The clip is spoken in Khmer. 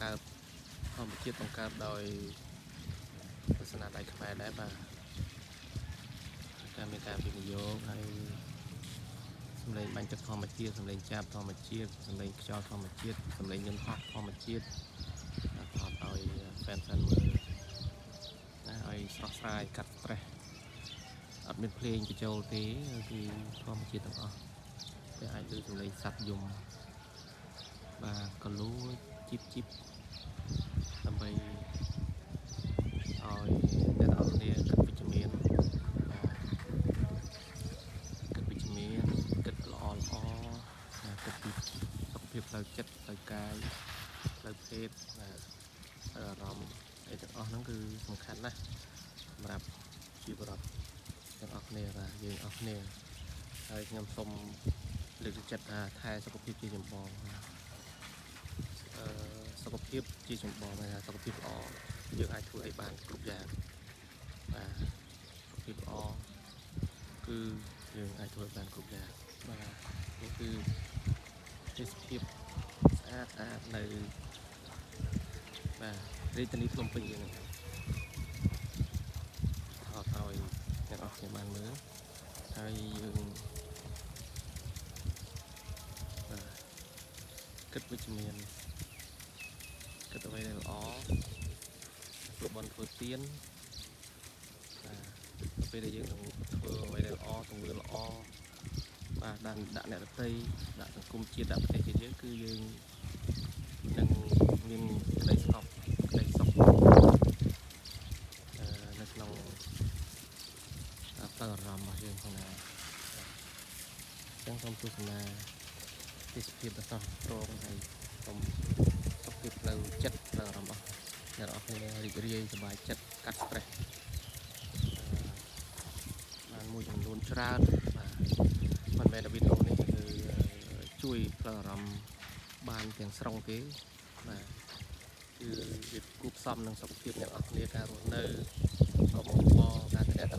កើតធម្មជាតិបង្កើតដោយសាសនាដៃខ្មែរដែរបាទការមានការវិនិយោគហើយសំឡេងបាញ់ទឹកធម្មជាតិសំឡេងចាប់ធម្មជាតិសំឡេងខ្យល់ធម្មជាតិសំឡេងយន្តហោះធម្មជាតិបាទថតឲ្យ fan fan មើលណាឲ្យស្រស់ស្រាយកាត់ stress អត់មានភ្លេងបញ្ចូលទេគឺធម្មជាតិទាំងអស់តែអាចឮសំឡេងសត្វយំបាទកលួចជីបជីបដើម្បីឲ្យអ្នកទាំងអស់គ្នាគិតវិជ្ជមានបាទគិតវិជ្ជមានគិតល្អល្អបាទគិតពីសុខភាពផ្លូវចិត្តផ្លូវកាយផ្លូវភេទបាទផ្លូវអារម្មណ៍អីទាំងអស់ហ្នឹងគឺសំខាន់ណាស់សម្រាប់ជីវរដ្ឋទាំងអស់គ្នាបាទយើងអស់គ្នាហើយខ្ញុំសូមលើកទឹកចិត្តថាថែសុខភាពជាចម្បងបាទអឺសុខភាពជាចម្បងគេថាសុខភាពល្អយើងអាចធ្វើអីបានគ្រប់យ៉ាងបាទសុខភាពល្អគឺយើងអាចធ្វើបានគ្រប់យ៉ាងបាទនេះគឺទេសភាពស្អាតស្អាតនៅបាទរាជធានីភ្នំពេញយើងហ្នឹងថតឲ្យអ្នកនរគ្នាបានមើលហើយយើងបាទគិតវិជ្ជមានគិតអ្វីដែលល្អធ្វើបុណ្យធ្វើទានបាទដល់ពេលដែលយើងនឹងធ្វើអ្វីដែលល្អទង្វើល្អបាទដាក់ដាក់អ្នកដទៃដាក់សង្គមជាតិដាក់ប្រទេសជាតិយើងគឺយើងនឹងមានក្តីស្ងប់ក្តីសុខអឺនៅក្នុងផ្លូវអារម្មណ៍របស់យើងផងដែរអញ្ចឹងសូមទស្សនាទេសភាពដ៏ស្រស់ត្រង់ហើយសូមសុខភាពផ្លូវចិត្តផ្លូវអារម្មណ៍អស់អ្នកនរគ្នារីករាយសប្បាយចិត្តកាត់ stress បានមួយចំនួនច្រើនបាទមិនមែនតែវីដេអូនេះគឺជួយផ្លូវអារម្មណ៍បានទាំងស្រុងទេបាទគឺវាគួបផ្សំនឹងសុខភាពអ្នកនរគ្នាការរស់នៅក៏មកបការតំ